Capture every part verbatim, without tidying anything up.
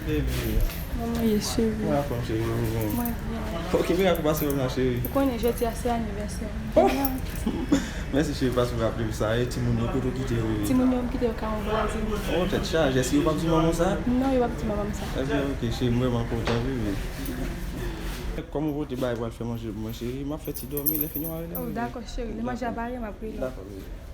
Kòman w ye, cheri? Mwen anfòm, cheri, ou menm? Mwen byen. Ok, mwen ak ou pase wè m la, cheri. Ou konnen jodi a se anivèsè m. Oh! Mèsi, cheri, paske w raple m sa. E timoun yo, kote w kite yo, bebe? Timoun yo, m kite yo kay yon vwazen. Oh, tèt chaje. Èske yo p ap di manman w sa? Non, yo p ap di manman m sa. Ebyen, ok, cheri, m vrèman kontan, wi, wi. Kòm ou pote bagay pou al fè manje pou mwen, cheri, m ap fè ti dòmi, lè fini w a rele m, bebe. Oh, dakò, cheri. Lè manje a pare, m ap rele w. Dakò, bebe.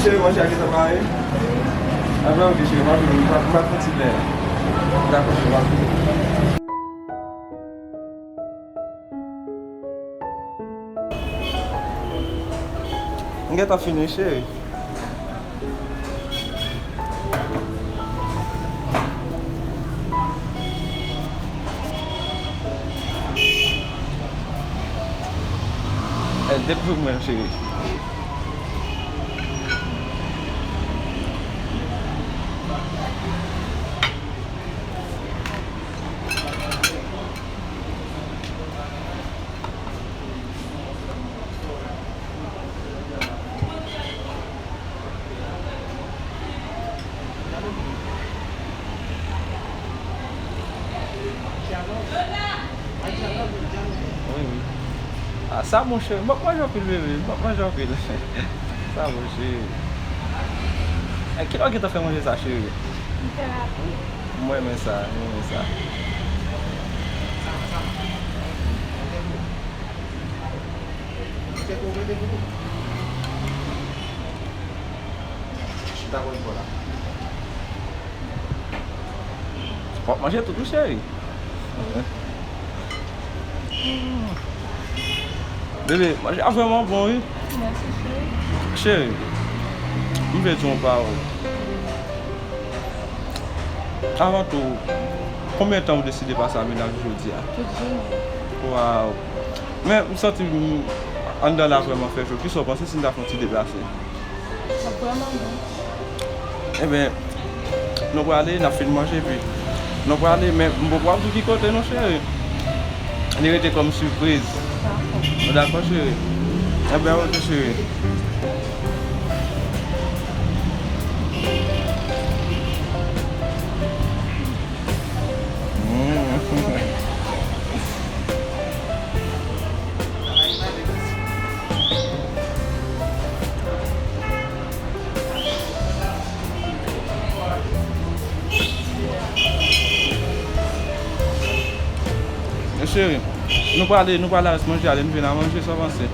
Cheri, manje a gentan pare? Anben, ok, cheri, m ap vini, m ap, m ap fè ti lè. Dakò, cheri, m ap vini. M gentan fini, cheri. Eh, depi mwen, cheri. Wi, wi. Ah, sa bon, cheri. M ap manje anpil, bebe. M ap manje anpil. Sa bon, cheri. Eh, kilè w gentan fè manje sa, cheri? M fè rapid. M renmen sa, m renmen sa. Chita bò la. W ap manje tout, wi, cheri. Bebe, manje a vrèman bon, wi. Mèsi, cheri. Cheri, m vle di w yon pawòl. Avan tou, konbyen tan ou deside pase a mennaj ou jodi a? Tout jounen. Waw. Men, m santi m anndan la vrèman fè cho. Kisa w panse si n ta fè yon ti deplase? Sa vrèman bon. Enben, nou prale, n ap fin manje, epi nou prale, men m poko ap di w ki kote non, cheri. Li rete kòm sipriz. Dakò. Nou dakò, cheri? Enben, ok, cheri. Mm. Cheri, nou prale, nou prale a rès manje a, lè n vin a manje, sa w panse?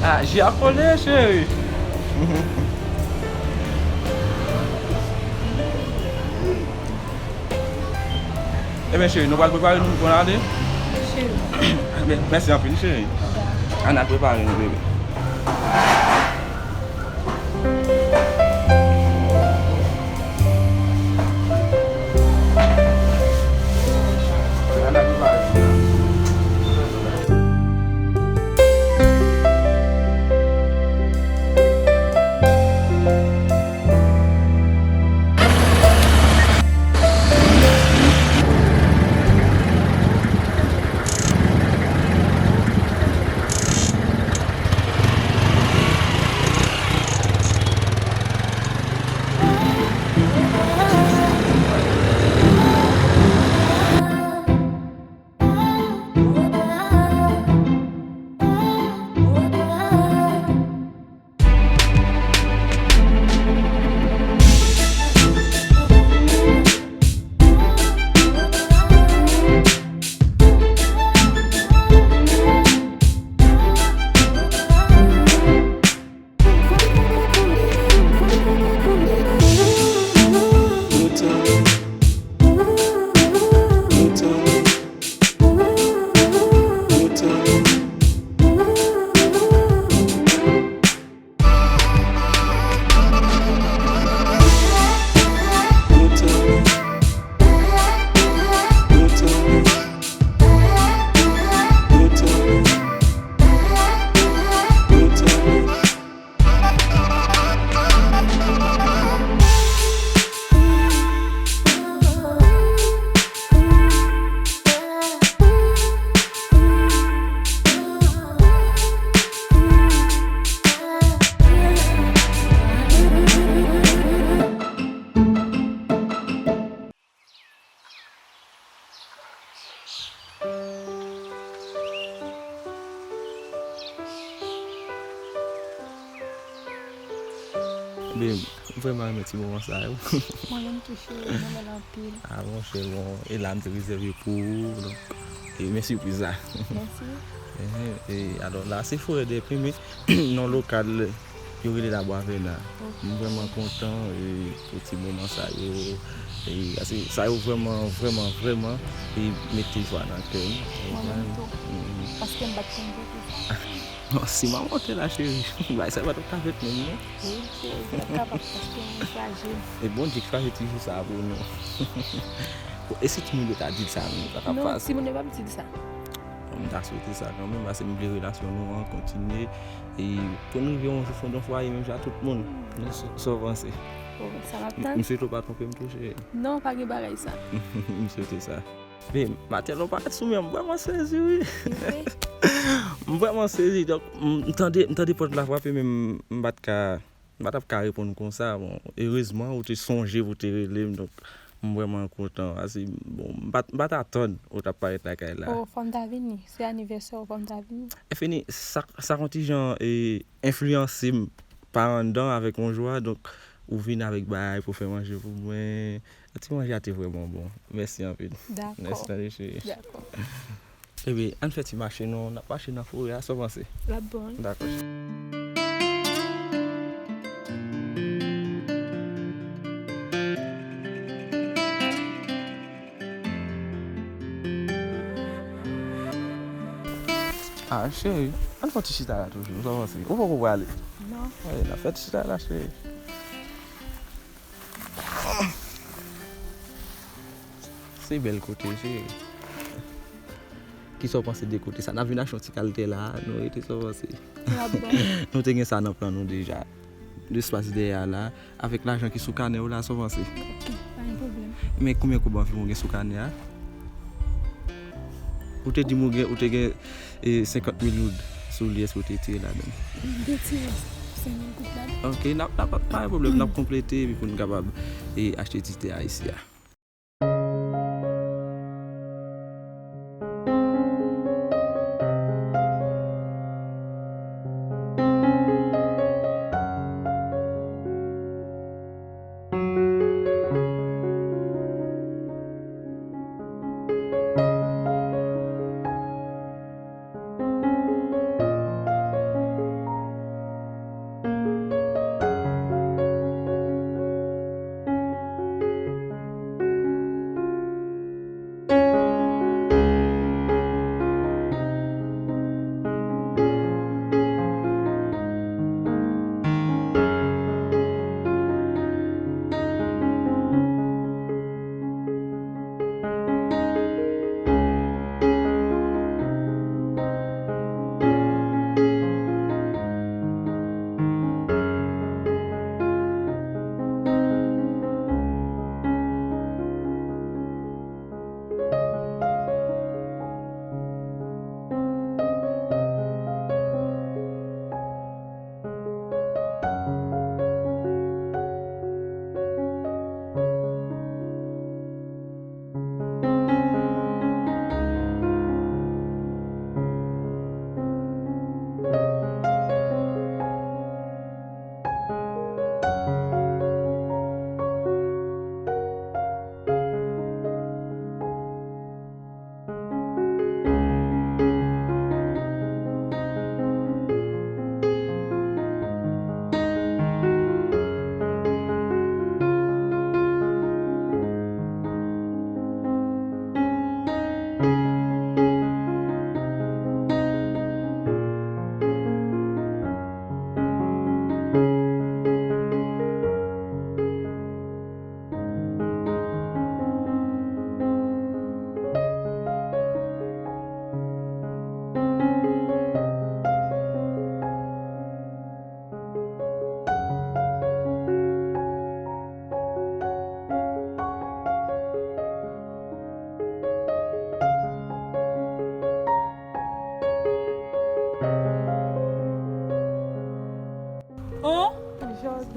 Ah, ji a kole, cheri. Ebyen, cheri, nou pral prepare nou pou n ale? Cheri. Ebyen, mèsi anpil, cheri. Ann al prepare nou, bebe. Ann al prepare nou. Babe, m vrèman renmen ti moman sa yo. Mwen menm tou, cheri, mwen renmen l anpil. Ah, monchè, bon, e la m te rezève pou ou, donk, e men sipriz la. Mèsi. Ehe, e alò la, se Forêt des Pins, men nan lokal, yo rele la Bwavèna. Ok. M vrèman kontan, e, pou ti moman sa yo. E, paske sa yo vrèman, vrèman, vrèman, e mete jwa nan kè m. Mwen menm tou. Mhm. Paske m pa t konn pou sa. Bon, si m a monte la, cheri, bagay sa pa t ap ka fèt menm, non. Wi, cheri, sa t ap ka fèt paske nou frajil. E Bondye k fraje ti jou sa a pou nou. Bon, e si timoun yo ta di l sa menm, sa t ap pase? Non, timoun yo p ap di l sa. Bon, m ta swete sa kanmenm, paske m vle relasyon nou an kontinye. E pou n rive yon jou fonde yon fwaye, menm jan ak tout moun. Sa, sa w panse? Bon, sa m ap tann. M swete w pa twonpe m tou, cheri. Non, pa gen bagay sa. M swete sa. Men, Martelle, ou parèt sou mwen, m vrèman sezi, wi. M vrèman sezi. Donk, m, m tande, m tande pòt la frape, men m, m pa t ka, m pa t ap ka reponn konsa. Bon, erezman, ou te sonje pou te rele m, donk, m vrèman kontan. Paske, bon, m pa t, m pa t atann ou t ap parèt lakay la. Oh, fò m ta vini. Se anivèsè w, fò m ta vini. Enfini, sa, sa konn ti jan, e, enfliyanse m pa anndan avèk yon jwa, donk, ou vin avèk bagay pou fè manje pou mwen. Ti manje a te vrèman bon. Mèsi anpil. Dakò. Mèsi tande cheri. Dakò. Ebyen, ann fè ti mache non, n ap mache nan forè a, sa w panse? L ap bon, wi. Dakò cheri. Ah, cheri, ann fè ti chita la toujou, sa w panse? Ou poko prale? Non. Wi, n ap fè ti chita la, cheri. Se bèl kote, cheri. Kisa w panse de kote sa? N ap vin achte yon ti kaltè la, nou rete, sa w panse? L ap bon. Nou te gen sa nan plan nou deja. Espas dèyè a la, avèk lajan ki sou kanè w la, sa w panse? Ok, pa gen pwoblèm. Men konbyen kob anviwon gen sou kanè a? Ou te di m ou gen, ou te gen, e, senkant mil goud sou li, èske w te tire ladan l? M te tire senk mil goud ladan. Ok, n ap, n ap, pa gen pwoblèm, n ap konplete epi pou n kapab, e, achte ti tè a isi a.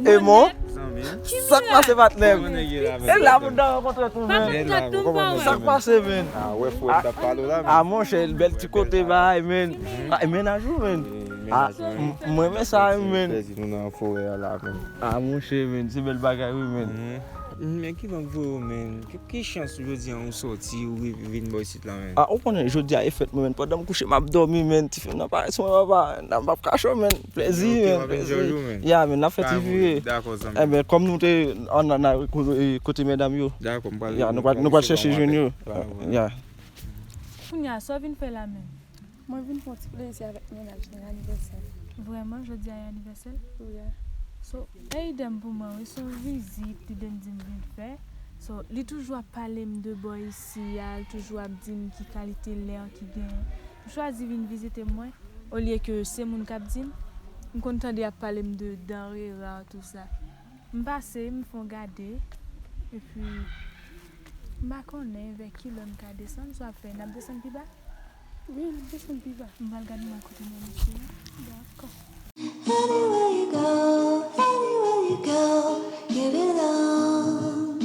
Emon, sa k pase, patnè m? E la pou n rankontre tou, men. Sa k pase, men? A, wè, fò w t ap pale la, men. A, monchè, bèl ti kote, bay, men. A, e mennaj ou, men? A, m renmen sa, men. Plezi nou nan forè a la, men. A, monchè, men, se bèl bagay, wi, men. Men ki bòk voye w, men? Ki, ki chans jodi a ou sòti, ou vin bò isit la, men? A, ou konnen, jodi a e fèt mwen, men. Pandan m kouche, m ap dòmi, men. Ti fi m nan parèt sou mwen, papa. Nan m ap kache w, men. Plezi, men. Ok, w ap enjoy ou, men. Ya, men, n ap fè ti vire. Dakò, zanmi. Enben, kòm nou te an, an, an, ko-, e, kote medam yo. Dakò, m pral, ya, nou pral, nou pral chèche jwenn yo. Ya. Kounye a, sa w vin fè la menm? Mwen vin fè yon ti plezi avèk mennaj mwen, anivèsè. Vrèman, jodi a e anivèsè l? Wi. So, e idèm pou mwen, wi, se yon vizit li te di m vin fè. So, li toujou ap pale m de bò isi a, li toujou ap di m ki kalite lè ki gen. M chwazi vin vizite mwen, olye ke se moun k ap di m. M konn tande y ap pale m de danre ra, tou sa. M pase, m fè yon gade, epi m pa konnen vè ki lè m ka desann, sa w ap fè, n ap desann pi ba? Wi, n ap desann pi ba. M pral gade mwen kote mwen mete a. Dakò. Anywhere you go, anywhere you go, give it up.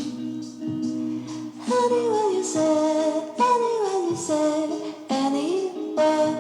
Anywhere you say, anywhere you say, anywhere.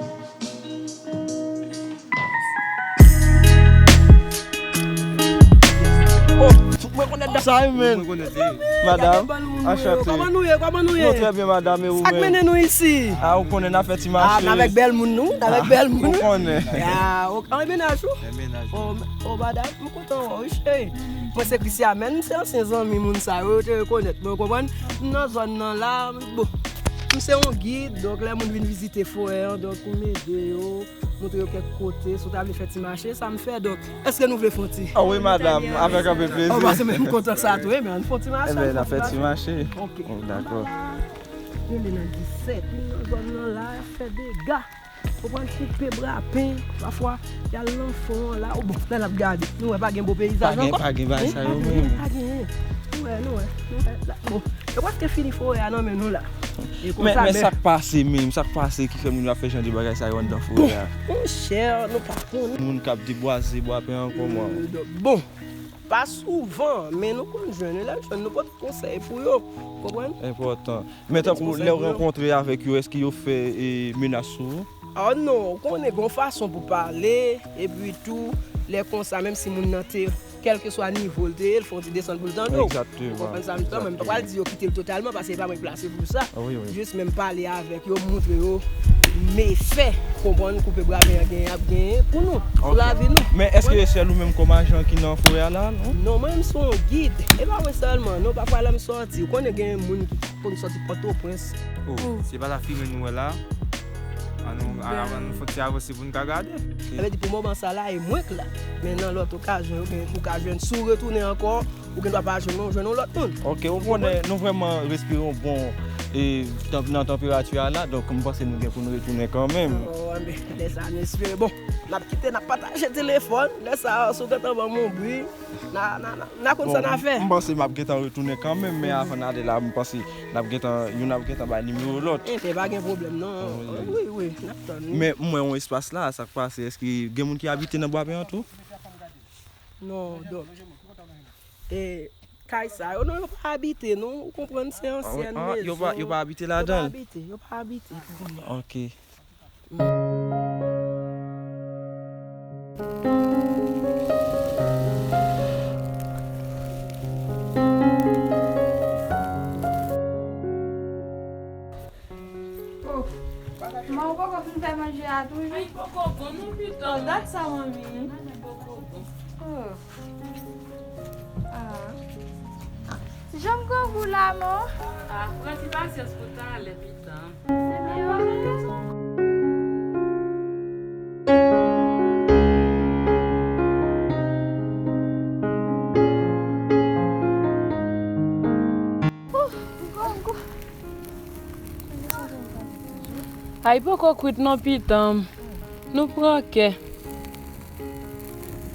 Oh, mwen konèt sa, wi, men. Mwen konèt, wi. Madam, anchante. Kòman nou ye? Kòman nou ye? Nou trè byen, madam, e ou menm? Sa k mennen nou isi? A, ou konnen n ap fè ti mache. A, n avèk bèl moun nou, n avèk bèl moun. Ou konnen. A, ok. An, e mennaj ou? E mennaj. Oh, oh, madam, m kontan wè w, wi, cheri. Mwen se Christian, men m se ansyen zanmi moun sa yo, yo te rekonèt mwen, ou konprann? M nan zòn nan la, bon. M se yon gid, donk lè moun vin vizite forè an, donk m ede yo. Montre yo kèk kote, si w ta vle fè ti mache, sa m fè. Donk, èske nou vle fè yon ti? A wi, madam, avèk anpil plezi. Ou pa se menm kontan sa tou, ebyen, ann fè yon ti mache. Ebyen, n ap fè ti mache. Ok. Dakò. Rele nan disèt, nou nan zòn nan la, y ap fè dega. Ou pral koupe bra pen, pafwa, y al nan fon an la, ou bon, lè n ap gade. Nou wè pa gen bon peyizaj ankò. Pa gen, pa gen bagay sa yo menm. Pa gen, pa gen. Nou wè, nou wè, nou wè. Bon, yo prèske fini forè a nan men nou la. Men, men sa k pase menm, sa k pase ki fè moun yo ap fè jan de bagay sa yo anndan forè a? Monchè, nou pa konnen. Moun k ap debwaze bwa pen an kòman? Bon, pa souvan, men nou konn jwenn, lè n jwenn, nou pote konsèy pou yo. Konprann? Enpòtan. Men tankou lè w rankontre avèk yo, èske yo fè, e, menas sou ou? Oh non, ou konnen gen yon fason pou pale, epi tou, lè konsa, menm si moun nan te kèlkeswa nivo l te ye, l fè yon ti desann pou l tande w. Egzakteman. Ou konprann sa m di w? Mwen m pa pral di yo kite l totalman, paske se pa mwen k plase pou sa. Wi, wi. Jis menm pale avèk yo, montre yo mefè, konprann, koupe bra pen an genyen, ap genyen pou nou, pou lavi nou. Men èske se sèl ou menm kòm ajan ki nan forè a la, non? Non, mwen menm se yon gid. E pa mwen sèlman, non, pafwa lè m sòti, ou konnen gen moun ki konn sòti Pòtoprens. Oh, se pa lafimen nou wè la? An nou, an nou fè yon ti avanse pou n ka gade. Sa vle di pou moman sa la, e mwen k la. Men nan lòt okazyon, ou gen, ou ka jwenn, si w retounen ankò, ou gen dwa pa jwenn mwen, ou jwenn yon lòt moun. Ok, ou konnen, nou vrèman respire yon bon, e, tanp-, nan tanperati a la, donk m panse nou gen pou nou retounen kanmenm. Oh, enben, lè sa a, nou espere. Bon, n ap kite, n ap pataje telefòn. Lè sa a, si w gentan ban m yon bri, N a, n a, n a, n a konn sa n a fè. Bon, m panse m ap gentan retounen kanmenm, men avan n ale la, m panse n ap gentan, youn ap gentan bay nimewo lòt. Enben, pa gen pwoblèm, non. Wi, wi, n ap tann, wi. Men m wè yon espas la, sa k pase, èske gen moun ki abite nan bwa pen an tou? Non, donk, e, kay sa yo, non, yo pa abite, non. Ou konprann, se ansyen mezon. Yo pa, yo pa abite ladan l? Yo pa abite, yo pa abite pou kounye a. Ok. Oh, manmi, ou poko fin fè manje a toujou? Ay, poko bon non, pitan. Oh, dat sa, manmi. Manje poko bon. Oh. Ah. Ti janm grangou la, non? Ah, pran ti pasyans pou talè, pitan. Ay poko kwit non, pitan m. Nou pran kè.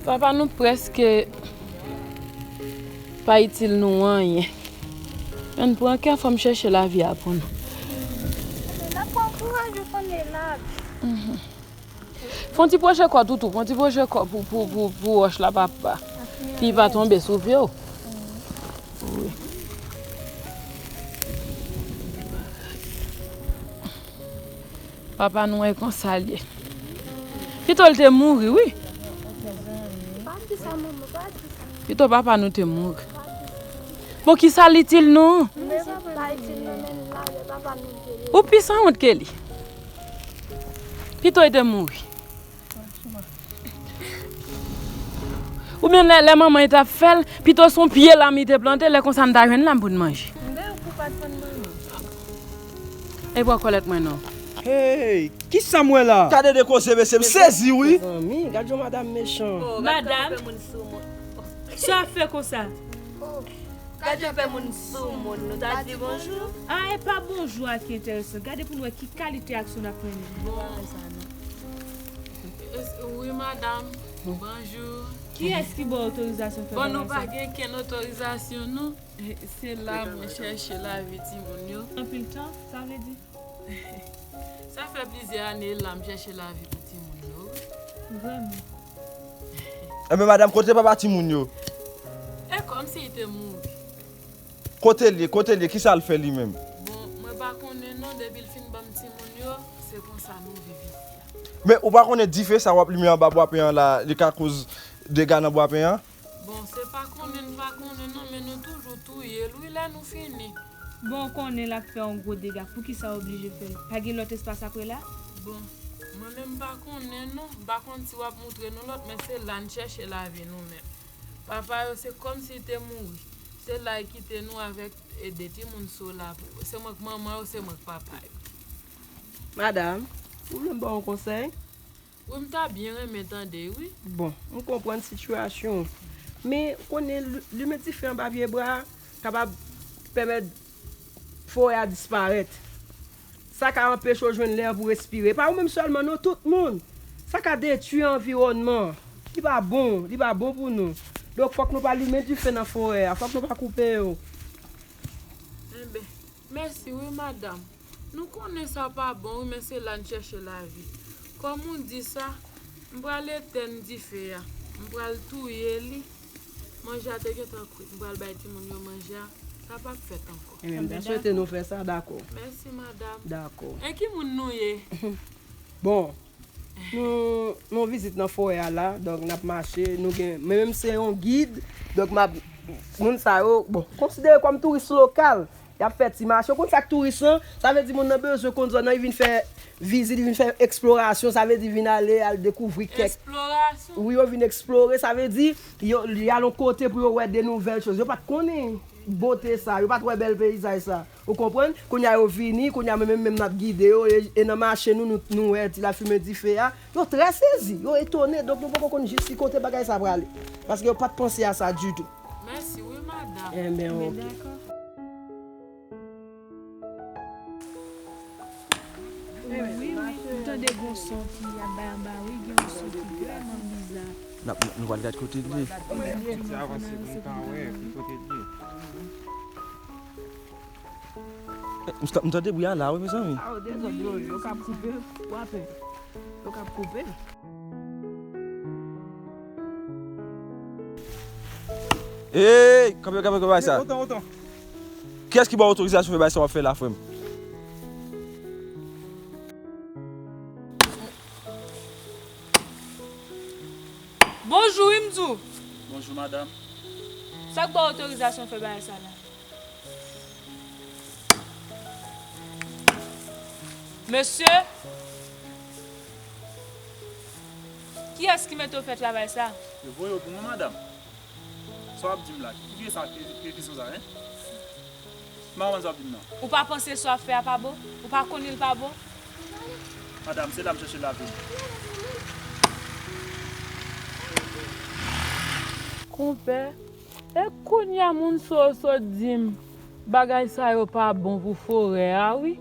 Papa nou prèske pa itil nou anyen. Ann pran kè, fò m chèche lavi a pou nou. N ap pran kouraj, ou konnen lavi. Mhm. Fè yon ti pwoche kò, toutou, fè yon ti pwoche kò pou, pou, pou, pou wòch la, papa. Li pa tonbe sou pye w. Wi. Papa nou e konsa l ye. Pito l te mouri, wi. Pito papa nou te mouri. Bon, ki sa l itil nou? Ou pi sanwont ke li. Pito l te mouri. Oubyen lè, lè manman li t ap fè l, pito se yon pye lam li te plante, lè konsa n ta jwenn lam pou n manje. Epa kòlèt mwen non. Hey, kisa m wè la? Gade de koze mesye, m sezi wi. Mezanmi, gad jan madanm mechan. Madanm, sa w ap fè konsa? Gad jan fè moun sou moun, nou ta di bonjou. Ah, e pa bonjou a ki enteresan. Gade pou n wè ki kalite aksyon n ap mennen. Bon. Wi, madanm. Bonjou. Kiyès ki ba w otorizasyon fè bagay sa? Bon, nou pa gen kenn otorizasyon, non. Se la mwen chèche lavi timoun yo. Anpil tan, sa vle di? Sa fè plizyè ane la m chèche lavi pou timoun yo, wi. Vrèman? Enben, madanm, kote papa timoun yo? E kòmsi li te mouri. Kote l ye? Kote l ye? Kisa l fè li menm? Bon, mwen pa konnen non, depi l fin ban m timoun yo, se konsa nou viv isi a. Men ou pa konnen dife sa w ap limen anba bwapen an la, li ka koz dega nan bwapen an? Bon, se pa konnen n pa konnen non, men nou toujou touye l wi lè nou fini. Bon, w konnen l ap fè yon gwo dega, poukisa w oblije fè l? Pa gen lòt espas apre la? Bon, mwen menm m pa konnen non, m pa konn si w ap moutre nou lòt, men se la n chèche lavi nou menm. Papa yo se kòmsi te mouri, se la y kite nou avèk e de timoun so la, se mwen k manman yo, se mwen k papa yo. Madanm, ou vle m ba w yon konsèy? Wi, m ta byen renmen tande, wi. Bon, m konprann sitiyasyon w. Men, konnen li-, limen dife anba pye bwa a kapab pèmèt forè a disparèt. Sa ka anpeche w jwenn lè pou respire. Pa ou menm sèlman, non, tout moun. Sa ka detwi anviwònman an. Li pa bon, li pa bon pou nou. Donk, fòk nou pa limen dife nan forè a. Fòk nou pa koupe yo. Enben, mèsi wi, madanm. Nou konnen sa pa bon wi, men se la n chèche lavi. Kòm ou di sa, m pral etèn dife a. M pral touye li. Manje a te gentan kwit. M pral bay timoun yo manje a. Sa p ap fèt ankò. Enben, m ta swete nou fè sa, dakò. Mèsi, madanm. Dakò. E ki moun nou ye? Bon, nou, nou vizit nan forè a la, donk n ap mache, nou gen, mwen menm se yon gid, donk m ap, moun sa yo, bon, konsidere kòm touris lokal, y ap fè ti mache. Ou konn sa k touris lan? Sa vle di moun nan bezwen konn zòn nan, li vin fè vizit, li vin fè eksplorasyon, sa vle di vin ale, al dekouvri kèk. Eksplorasyon? Wi, yo vin eksplore, sa vle di, yo, y al yon kote pou yo wè de nouvèl choz. Yo pa t konnen bote sa, yo pa t wè bèl peyizaj sa. Ou konprann? Kounye a yo vini, kounye a mwen menm, menm m ap gide yo, e, e nan mache nou, nou, nou wè ti lafimen dife a. Yo trè sezi, yo etone, donk nou poko konn jis ki kote bagay sa prale. Paske yo pa t panse a sa ditou. Mèsi wi, madanm. Enben, oke. Wi, wi, m tande gon son ki ap bay anba, wi, gen yon son ki vrèman biza. N ap, nou pral gad kote l ye. Ti avanse pou n ka wè ki kote l ye. Eh, m ta-, m tande bri a la, wi, mezanmi. Ah, dezòd yo, yo k ap koupe, w ap wè. Yo k ap koupe. Ey, kanpe, kanpe, kanpe, bay sa. Otan, otan. Kiyès ki ba w otorizasyon fè bay sa w ap fè la, frè m? Bonjou, wi, m di w. Bonjou, madanm. Sa k ba w otorizasyon fè bagay sa la? Mesye, kiyès ki mete w fè travay sa? Yo voye w pou mwen, madanm. Sa w ap di m la? Ki vye sa, ki, ki kesyon sa, en? M pa konprann sa w ap di m nan. Ou pa panse sa w ap fè a pa bon? Ou pa konnen l pa bon? Madanm, se la m chèche lavi m. Konpè, e kounye a moun sa yo sot di m bagay sa yo pa bon pou forè a, wi.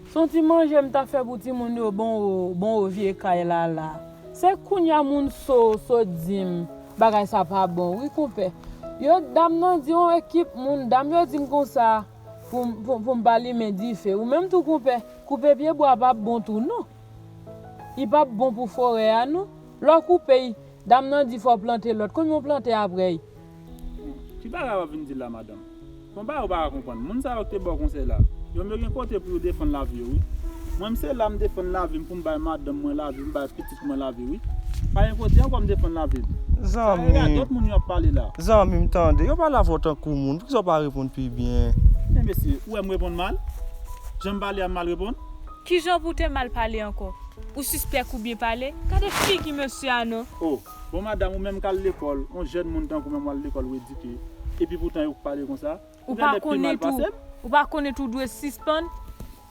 Se yon ti manje m ta fè pou timoun yo, bon o, bon o vye kay la la. Se kounye a moun sa yo sot di m bagay sa pa bon, wi, konpè. Yo, dam nan di yon ekip moun, dam yo di m konsa, pou m, pou, pou m pa limen dife. Ou menm tou, konpè, koupe pye bwa p ap bon tou, non. Li p ap bon pou forè a, non. Lè w koupe l, Dam nan di fò w plante lòt, konbyen w plante apre l? Ki bagay w ap vin di la, madanm? Bon, bagay ou pa ka konprann. Moun sa yo ki te ba w konsèy la, yo, yo gen kote pou yo defann lavi yo, wi. Mwen, m se la m defann lavi m pou m bay madanm mwen lavi, m bay pitit mwen lavi, wi. Pa gen kote ankò m defann lavi m. Sa e radòt moun yo ap pale la. Zanmi m, tande. Yo pale avè w tankou moun. Poukisa w pa reponn pi byen? Men mesye, ou wè m reponn mal? Jan m pale a, m mal reponn? Kijan pou w te mal pale ankò? Ou sispèk ou byen pale? Gade figi mesye a non. Oh, bon madanm, ou menm k al lekòl, yon jèn moun tankou mwen, mwen al lekòl, ou edike, epi poutan yo pale konsa? Ou pa konnen tou, ou pa konnen tou dwe sispann?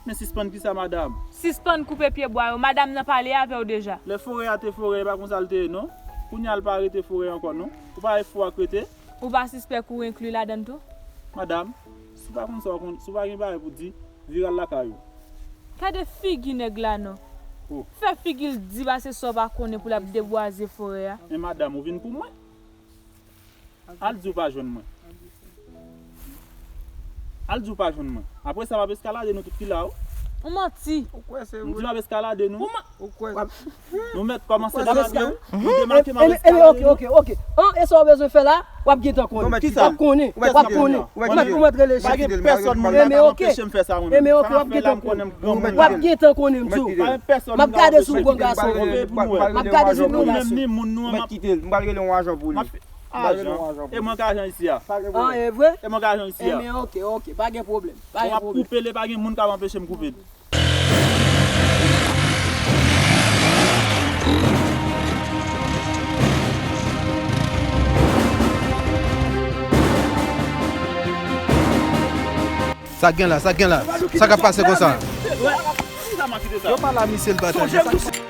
Men sispann kisa, madanm? Sispann koupe pye bwa yo. Madanm nan pale avè w deja. Lè forè a te forè, e pa konsa l te ye non. Kounye a l pa rete forè ankò non. Ou pa wè fou ak rete? Ou pa sispèk ou enkli ladan l tou? Madanm, si w pa konn sa w konn, si w pa gen bagay pou di, vire al lakay ou. Gade figi nèg la non. Oh. Fè figi l di pase sa w pa konnen pou l ap debwaze forè a. Men madanm, ou vin pou mwen? Al di w pa jwenn mwen. Al di w pa jwenn mwen. Apre sa, m ap eskalade nou tout ki la, wi. Ou manti. Ou kwè se vre? M di m ap eskalade nou. Ou ma- Ou kwè? Nou mèt kòmanse demarke, wi. Nou demarke, m ap eskalade nou. Ebyen, ok, ok, ok. An, e sa w bezwen fè la, w ap gentan konnen. W ap konnen, w ap konnen. Ou mèt, ou mèt rele chèf. Pa gen pèsonn moun la k ap anpeche m fè sa, mwen menm. Ebyen, ok, w ap gentan konnen. W ap gentan konnen m tou. M ap gade sou w gwo gason. M ap gade sou w gwo gason. Ou menm ni moun nou an, m ap kite l. M pral rele yon ajan pou li. Ajan. E mwen k ajan isi a. An, e vre? E mwen k ajan isi a. Ebyen, ok, ok. Pa gen pwoblèm. Pa gen pwoblèm. Bon, m ap koupe l, e pa gen moun k ap anpeche m koupe l. Sa k gen la, sa k gen la? Sa k ap pase konsa? Yo pa la misye l pa tande.